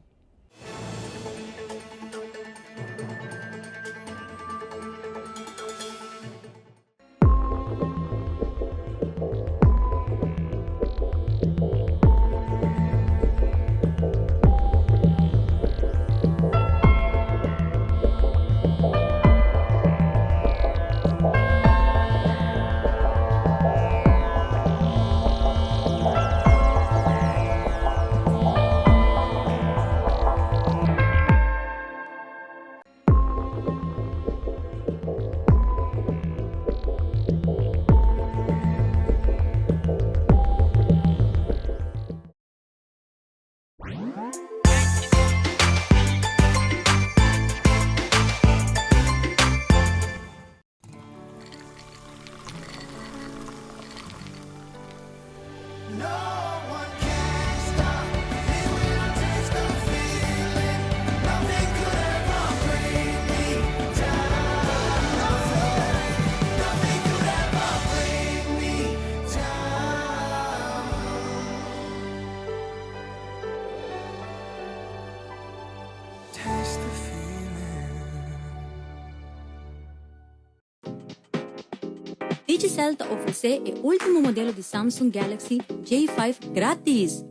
Speaker 18: Digicel ta ofresé e último modelo di Samsung Galaxy J5 grátis!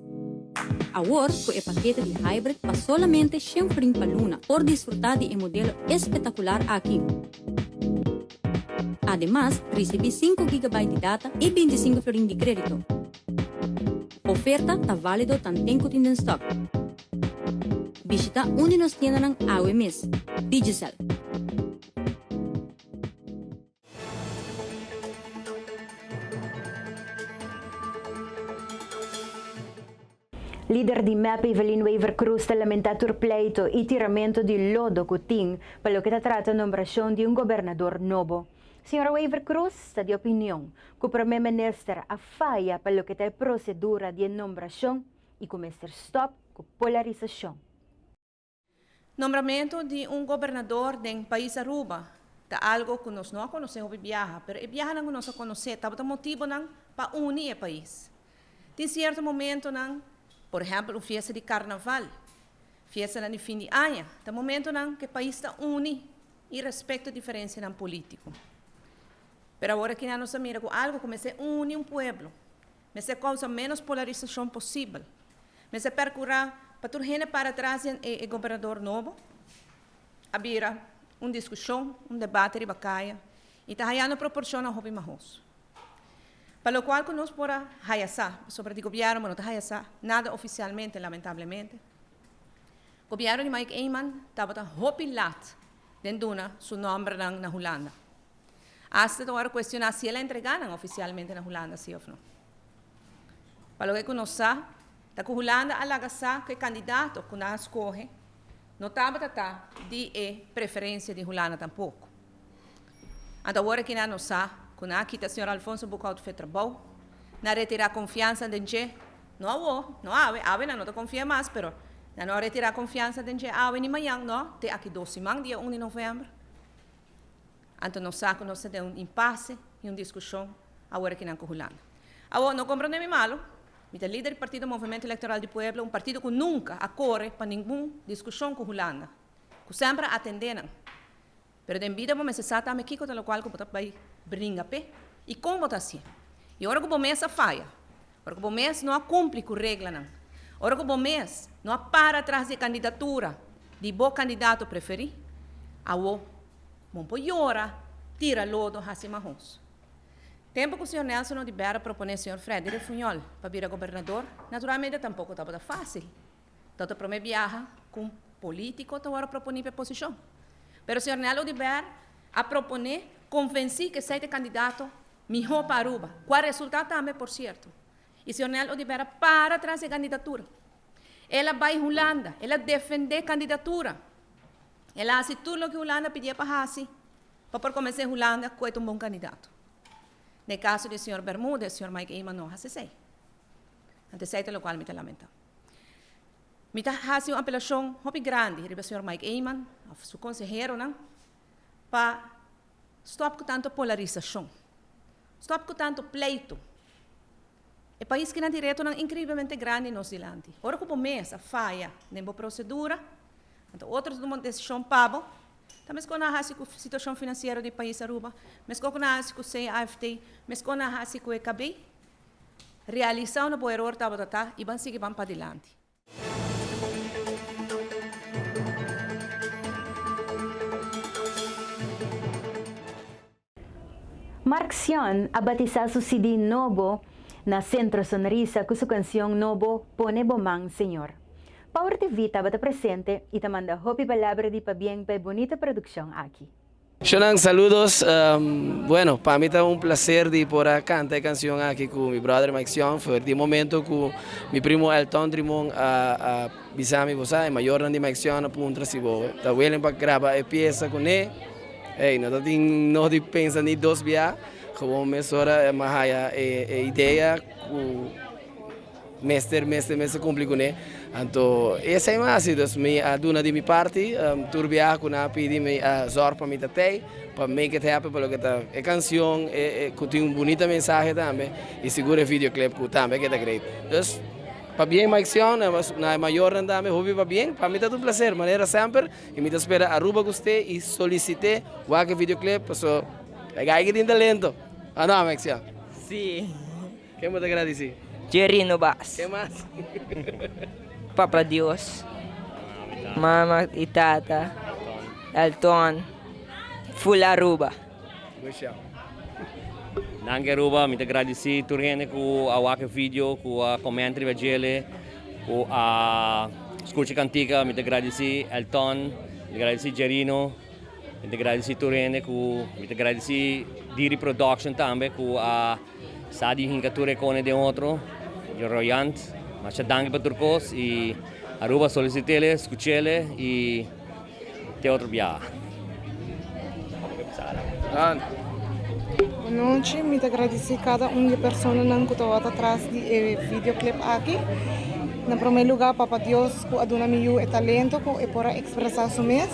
Speaker 18: Awor ku e pakete di Hybrid pa solamente shen florin pa luna por disfrutá di e modelo espetakular aki. Ademas, risibí sinku gigabyte di data i bintisinku florin di krédito. Oferta ta válido tanten ku tin den stòk. Bishitá un di nos tiendanan awe mes. Digicel.
Speaker 1: Lider di mep Evelyn Wever-Croes ta lamenta tur pleito y tiramento di lodo cu tin pa loke ta trata nombracion di un gobernador nobo. Señora Wever-Croes ta di opinion cu Prome Minister a faya pa loke ta e procedura di e nombracion y cu mester stop cu polarisacion.
Speaker 19: Nombramentu di un gobernador den pais Aruba ta algo cu nos no a conoce hopi biaha, pero e biahanan cu nos a conoce tabata motibonan pa uni e pais. Tin cierto momentonan, por ehempel un fiesta di carnaval, fiestanan di fin di aña, ta momentonan cu e pais ta uni y respecto diferencianan politico. Pero awor aki nan nos a mira cu algo cu mester uni un pueblo, Mester kousa ménos polarisashon posibel. Mester perkurá pa tur hende para tras di e gobernador nobo. A bira un diskushon, un debate riba kaya i ta hayando proporshonnan hopi mahos. Pa lokual ku nos por a haya sa, pasobra di gobièrnu bo no ta haya sa nada ofisialmente lamentablemente. Gobièrnu di Mike Eman tabata hopi lat den duna su nòmbernan na Hulanda. Asta ta wòrdu kuestioná si el a entregá nan ofisialmente na Hulanda sí òf no. Pa loke ku nos sa, ta ku Hulanda a laga sa ku e kandidato ku nan a skohe no tabata ta di e preferensia di Hulanda tampoko. Anto awor aki nan nos sa ku nan a kita señor Alfonso Boekhoudt fe trabou, nan a retirá konfiansa den dje, no awo, no awe, awe nan no ta konfia mas, pero nan no a retirá konfiansa den dje awe ni mañan, no, te aki dos siman, dia un di novèmber. Anto nos sa ku nos ta den un impase i un diskushon awor aki nan ku Hulanda. Awor, no komprondé mi malu, mi ta lider di partido Movemento Electoral di Pueblo, un partido ku nunka a kore pa ningun diskushon ku Hulanda, ku semper a atendé nan. Pero den bida bo mester sa tambe kiko ta lokual ku bo ta bai bringa p'e i kon bo ta hasié. I ora ku bo mes a faya, ora ku bo mes no a kumpli ku reglanan, ora ku bo mes no a para tras di e kandidatura di bo kandidato preferí, awo bo por yora, tira lodo, hasi mahos. Tempu ku señor Nelson Oduber a proponé señor Freddy Refunjol pa bira gobernador, naturalmente tampoko tabata fásil. Tabata promé biaha ku un polítiko ta wòrdu proponí pa e posishon. Pero señor Nel Oduber a proponé, konvensí ku esei ta e kandidato mihó pa Aruba, ku a resultá tambe por sierto. I señor Nel Oduber a para tras e kandidatura. El a bai Hulanda, el a defendé kandidatura. El a hasi tur loke Hulanda pidié pa hasi pa por konvensé Hulanda ku e ta un bon kandidato. Den e kaso di señor Bermudez, señor Mike Eman no a hasi esei. Anto esei ta lokual mi ta lamentá. Mi ta hasi un apelashon hopi grandi riba señor Mike Eman òf su konseheronan pa stòp ku tantu polarisashon, stòp ku tantu pleitu. E pais kinan tin retonan inkreiblemente grandi nos dilanti. Ora ku bo mes a faya den bo prosedura, anto otro ta tuma un desishon pa bo, ta meskos nan a hasi ku situashon finansiero di pais Aruba, meskos ku nan a hasi ku CAFT, meskos nan a hasi ku e KB. Realisá unda bo eror tabata ta i ban sigui ban padilanti.
Speaker 1: Mark Sion a batisá su CD nobo na Centro Sonrisa ku su kansion nobo Pone Bo Man Señor. Power TV tabata presente i ta manda hopi palabra di pabien pa e bunita produkshon aki.
Speaker 5: Shonan saludos, bueno pa mi ta un placer di por a canta e cancion aki cu mi brother Mike Sion, for di momento cu mi primo Elton Trimon a bisa mi bo sa e mayornan di Mike Sion a puntra si bo ta willing pa graba e pieza cune. Ey, no ta tin no di pensa ni dos bia, gewoon mesora mi a haya e idea cu mester mester mester cumpli cune. Anto esey mi a haci, dus mi a duna di mi parti, tur biaha cu nan a pidi mi a zorg pa mi ta tey, pa make it happen pa loke ta e cancion cu tin un bunita mensahe tambe y sigur e videoclip cu tambe a keda great. Dus. Pabien Mike Sion, na e mayornan tambe hopi pabien. Pa mi ta un placer, manera semper, y mi ta spera Aruba gust'é y solicit'é wak e videoclip paso e guy ki tin talento. O no, Mike Sion?
Speaker 12: Sí.
Speaker 5: Ken bo ta gradici?
Speaker 12: Jerino Baas.
Speaker 5: Ken mas?
Speaker 12: Papa Dios, mama y tata, Elton, full Aruba.
Speaker 5: Michelle.
Speaker 20: Danki Aruba, mi ta gradisí tur hende ku a wak e video, ku a comment riba djele, ku a skucha e kantika. Mi ta gradisí Elton, mi ta gradisí Jerino, mi ta gradisí tur hende ku, mi ta gradisí Diri Production tambe ku a sa di hinka tur e kone den otro. Royant, masha danki pa tur kos i Aruba solisitele, skuchele i. Te otro biaha.
Speaker 21: Bonochi, mi ta gradisí kada un di e personanan ku tabata tras di e videoclip aki. Na promé lugá Papa Dios ku a duna mi yu e talento ku e por a ekspresá su mes.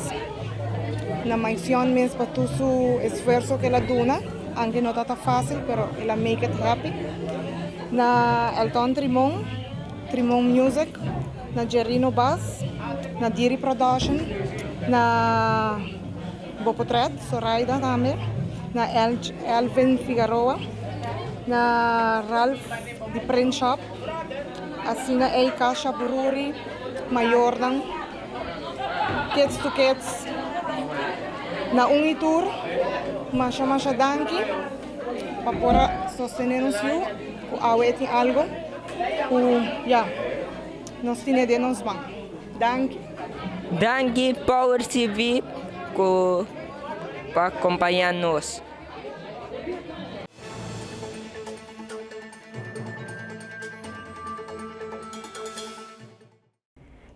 Speaker 21: Na Maision mes pa tur su esfuerso ku el a duna, anke no tabata fásil pero el a make it happy. Na Elton Trimon, Trimon Music. na Jerino Bass, na Diri Production, na Bo Potret, Soraida tambe, na Elvin Figaroa, na Ralph di Print Shop, asina ey Kasha Bururi, mayornan, Kids to Kids, na un y tur, masha masha danki pa por a sostene nos yu cu awe e tin algo. Ku ya nos tine den nos man. Danki.
Speaker 12: Danki Power TV ku pa kompaña nos.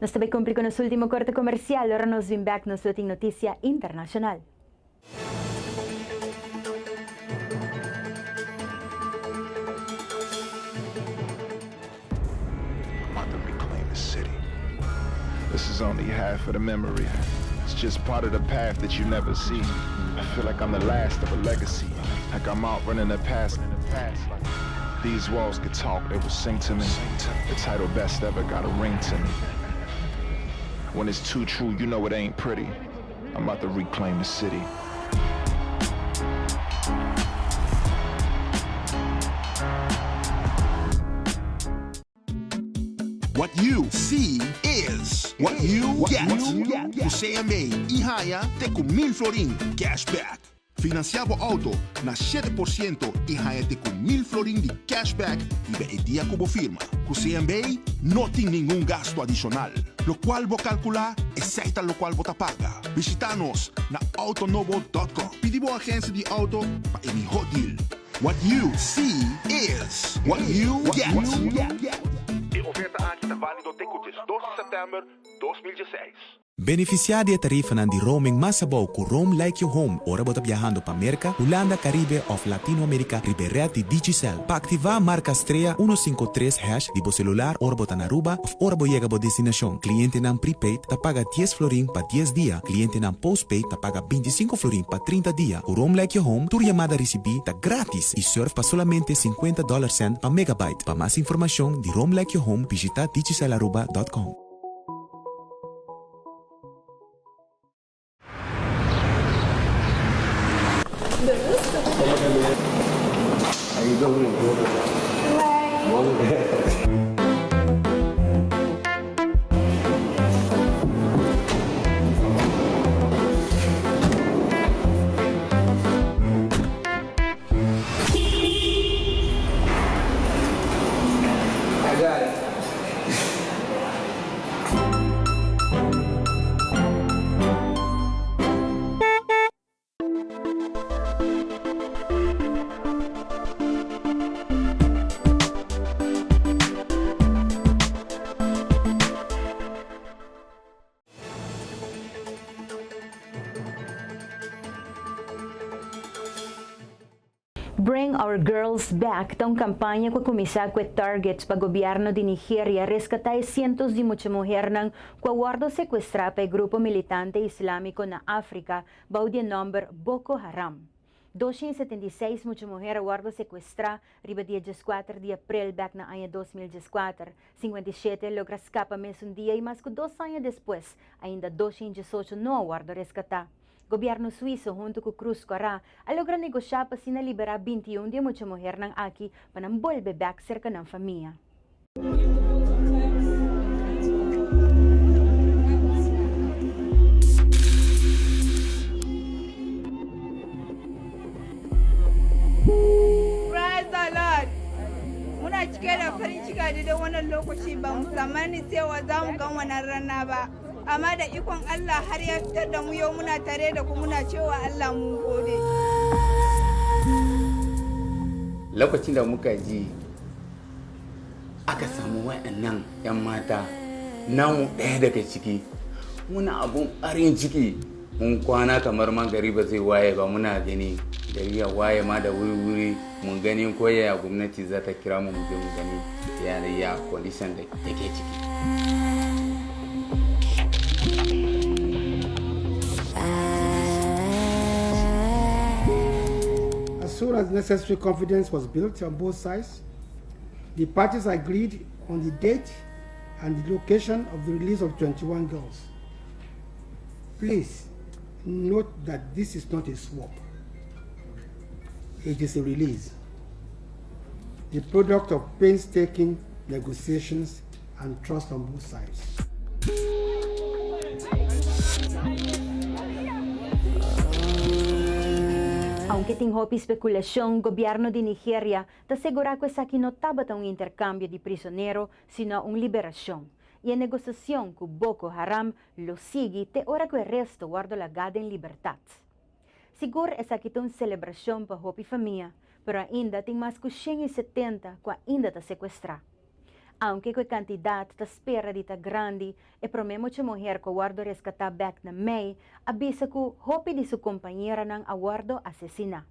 Speaker 1: Nos ta bay cumpli cu nos ultimo corte comercial, ora nos bin bek nos lo tin noticia internacional.
Speaker 2: I'm about to reclaim the city. This is only half of the memory. It's just part of the path that you never see. I feel like I'm the last of a legacy. Like I'm out running the past. These walls could talk, they would sing to me. The title best ever got a ring to me. When it's too true, you know it ain't pretty. I'm about to reclaim the city.
Speaker 8: What you see is what you get. Ku CMB i haña te ku mil florin cashback. Finansiá bo outo na 7% i haña te ku mil florin di cashback riba e dia ku bo firma. Ku CMB no tin ningun gastu adishonal. Lokual bo kalkulá, esei ta lokual bo ta paga. Bishitá nos na autonobo dòt kòm. Pidi bo agensia di outo pa e mihó deal. What you see is what you get.
Speaker 2: E oferta aki ta válido te ku 12 di sèptèmber 2016.
Speaker 22: Benefisiá di e tarifanan di roaming mas abou ku Roam Like You Home ora bo ta biahando pa Merka, Hulanda, Karibe òf Latinoamerika riba e rèt di Digicel. Pa aktivá, marka strea 153 hash di bo selular ora bo ta na Aruba òf ora bo yega bo destinashon. Klientenan prepaid ta paga dies florin pa dies dia, klientenan postpaid ta paga 25 florin pa 30 dia. Ku Roam Like You Home, tur yamada risibí ta grátis i surf pa solamente 50 dollar cent pa megabyte. Pa mas informashon di Roam Like You Home, bishitá digicelaruba.com.
Speaker 1: Bring Our Girls Back ta un campaña cu a cuminsa cu e target pa gobierno di Nigeria rescata e cientos di mucha muhernan cu a wordo secuestra pa e grupo militante islamico na Africa bou di e nomber Boko Haram. 276 mucha muher a wordo secuestra riba dia 14 di april bek na aña 2014. 57 a logra scapa mesun dia y mas cu dos aña despues ainda 218 no a wordo rescata. Gobierno Suizo hunto cu Cruz Cora a logra negocia pa asina libera 21 di e mucha muhernan aki pa nan bolbe bek cerca nan famia.
Speaker 23: Praise the Lord. Muna cike da farin ciki a daidai wannan lokaci ba mu tsammani cewa za mu gan wannan rana ba. Amma da ikon Allah har ya fitar da mu yau muna tare da ku muna cewa Allah mun gode.
Speaker 24: Lokacin da muka ji aka samu wa'annan 'yan mata namu ɗaya daga ciki muna abun farin ciki mun kwana kamar ma gari ba zai waye ba muna gani gari ya waye ma da wuri-wuri mun gani ko yaya gwamnati za ta kira mu mu je mu gani ya ya condition da take ciki.
Speaker 25: As soon as necessary confidence was built on both sides, the parties agreed on the date and the location of the release of 21 girls. Please note that this is not a swap. It is a release, the product of painstaking negotiations and trust on both sides.
Speaker 1: Aunke tin hopi speculacion, gobierno di Nigeria ta segura cu esaki no tabata un intercambio di prisonero, sino un liberacion. Y e negociacion cu Boko Haram lo sigui te ora cu e resto wordo laga den libertad. Sigur esaki ta un celebracion pa hopi famia, pero ainda tin mas cu 170 cu ainda ta secuestra. Aunke ku e kantidat ta spera di ta grandi, e promé mucha muher ku a wòrdu reskatá bèk na mei a bisa ku hopi di su kompañeranan a wòrdu asesiná.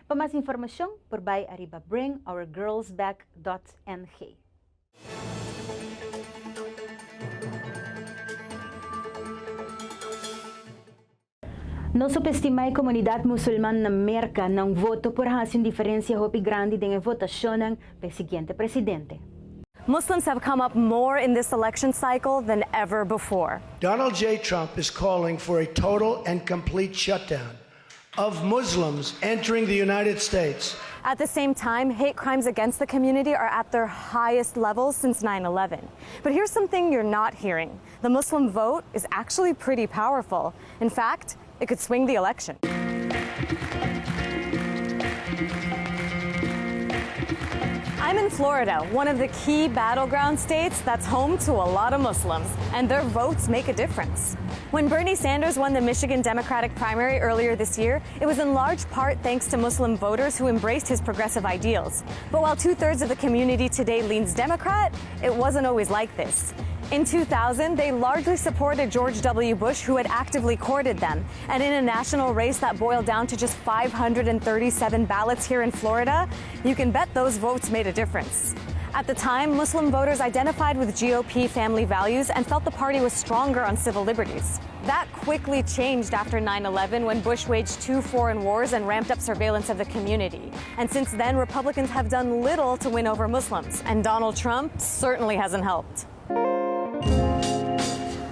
Speaker 1: Pa mas informashon por bai ariba bringourgirlsback dot ng. No subestimá e komunidat musulman na Merka, nan voto por hasi un diferensia hopi grandi den e votashonnan pa e siguiente presidente.
Speaker 3: Muslims have come up more in this election cycle than ever before.
Speaker 4: Donald J. Trump is calling for a total and complete shutdown of Muslims entering the United States.
Speaker 3: At the same time, hate crimes against the community are at their highest levels since 9 11. But here's something you're not hearing the Muslim vote is actually pretty powerful. In fact, it could swing the election. I'm in Florida, one of the key battleground states that's home to a lot of Muslims, and their votes make a difference. When Bernie Sanders won the Michigan Democratic primary earlier this year, it was in large part thanks to Muslim voters who embraced his progressive ideals. But while two thirds of the community today leans Democrat, it wasn't always like this. In 2000, they largely supported George W. Bush, who had actively courted them. And in a national race that boiled down to just 537 ballots here in Florida, you can bet those votes made a difference. At the time, Muslim voters identified with GOP family values and felt the party was stronger on civil liberties. That quickly changed after 9 11 when Bush waged two foreign wars and ramped up surveillance of the community. And since then, Republicans have done little to win over Muslims, and Donald Trump certainly hasn't helped.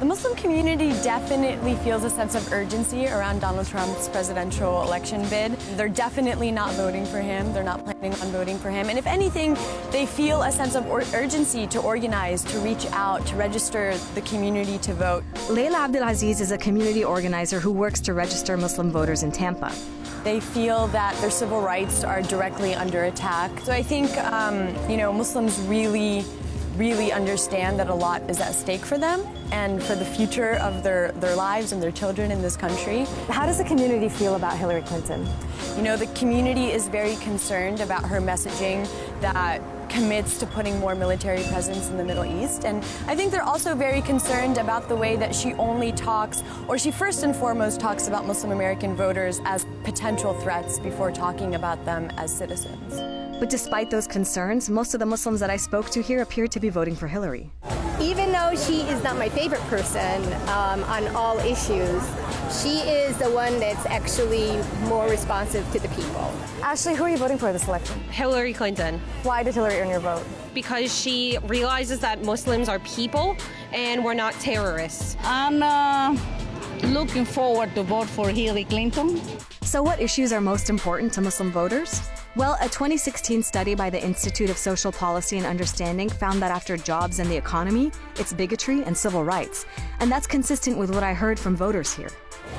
Speaker 9: The Muslim community definitely feels a sense of urgency around Donald Trump's presidential election bid. They're definitely not voting for him. They're not planning on voting for him. And if anything, they feel a sense of urgency to organize, to reach out, to register the community to vote.
Speaker 3: Layla Abdelaziz is a community organizer who works to register Muslim voters in Tampa.
Speaker 9: They feel that their civil rights are directly under attack. So I think, um, you know, Muslims really really understand that a lot is at stake for them and for the future of their, their lives and their children in this country.
Speaker 3: How does the community feel about Hillary Clinton?
Speaker 9: You know, the community is very concerned about her messaging that commits to putting more military presence in the Middle East. And I think they're also very concerned about the way that she only talks, or she first and foremost talks about Muslim American voters as potential threats before talking about them as citizens.
Speaker 3: But despite those concerns, most of the Muslims that I spoke to here appeared to be voting for Hillary.
Speaker 10: Even though she is not my favorite person um, on all issues, she is the one that's actually more responsive to the people.
Speaker 3: Ashley, who are you voting for this election?
Speaker 13: Hillary Clinton.
Speaker 3: Why did Hillary earn your vote?
Speaker 13: Because she realizes that Muslims are people and we're not terrorists.
Speaker 26: I'm uh, looking forward to vote for Hillary Clinton.
Speaker 3: So, what issues are most important to Muslim voters? Well, a 2016 study by the Institute of Social Policy and Understanding found that after jobs and the economy, it's bigotry and civil rights. And that's consistent with what I heard from voters here.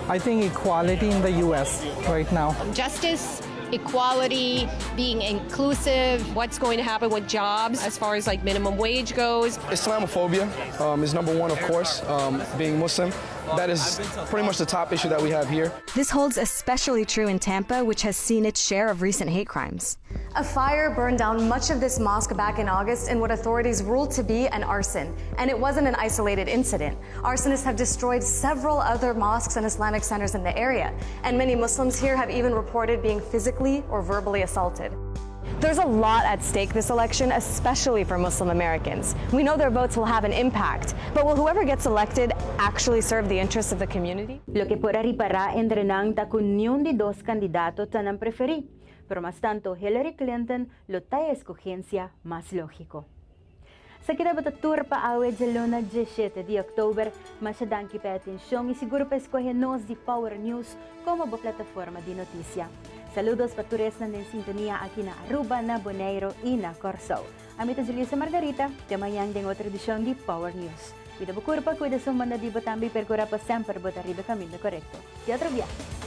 Speaker 27: I think equality in the US right now.
Speaker 13: Justice, equality, being inclusive. What's going to happen with jobs as far as like minimum wage goes?
Speaker 28: Islamophobia um, is number one, of course, um, being Muslim. That is pretty much the top issue that we have here.
Speaker 3: This holds especially true in Tampa, which has seen its share of recent hate crimes. A fire burned down much of this mosque back in August in what authorities ruled to be an arson. And it wasn't an isolated incident. Arsonists have destroyed several other mosques and Islamic centers in the area. And many Muslims here have even reported being physically or verbally assaulted. There's a lot at stake this election, especially for Muslim Americans. We know their votes will have an impact, but will whoever gets elected actually serve the interests of the community?
Speaker 1: Loke por a ripará entre nan ta ku niun di dos kandidato ta nan preferí, pero mas tantu Hillary Clinton lo ta e eskogensia mas lógiko. Esaki tabata tur pa awe djaluna diesshete di òktober. Masha danki pa e atenshon i sigur pa eskohe nos di Power News komo bo plataforma di notisia. Saludos pa tur esnan den sintonia aki na Aruba, na Boneiru i na Kòrsou. Ami ta Julissa Margarita, te mañan den otro edishon di Power News. Kuida bo kurpa, kuida esun banda di bo tambe i perkurá pa semper bo ta riba e kaminda korekto. Te otro bia!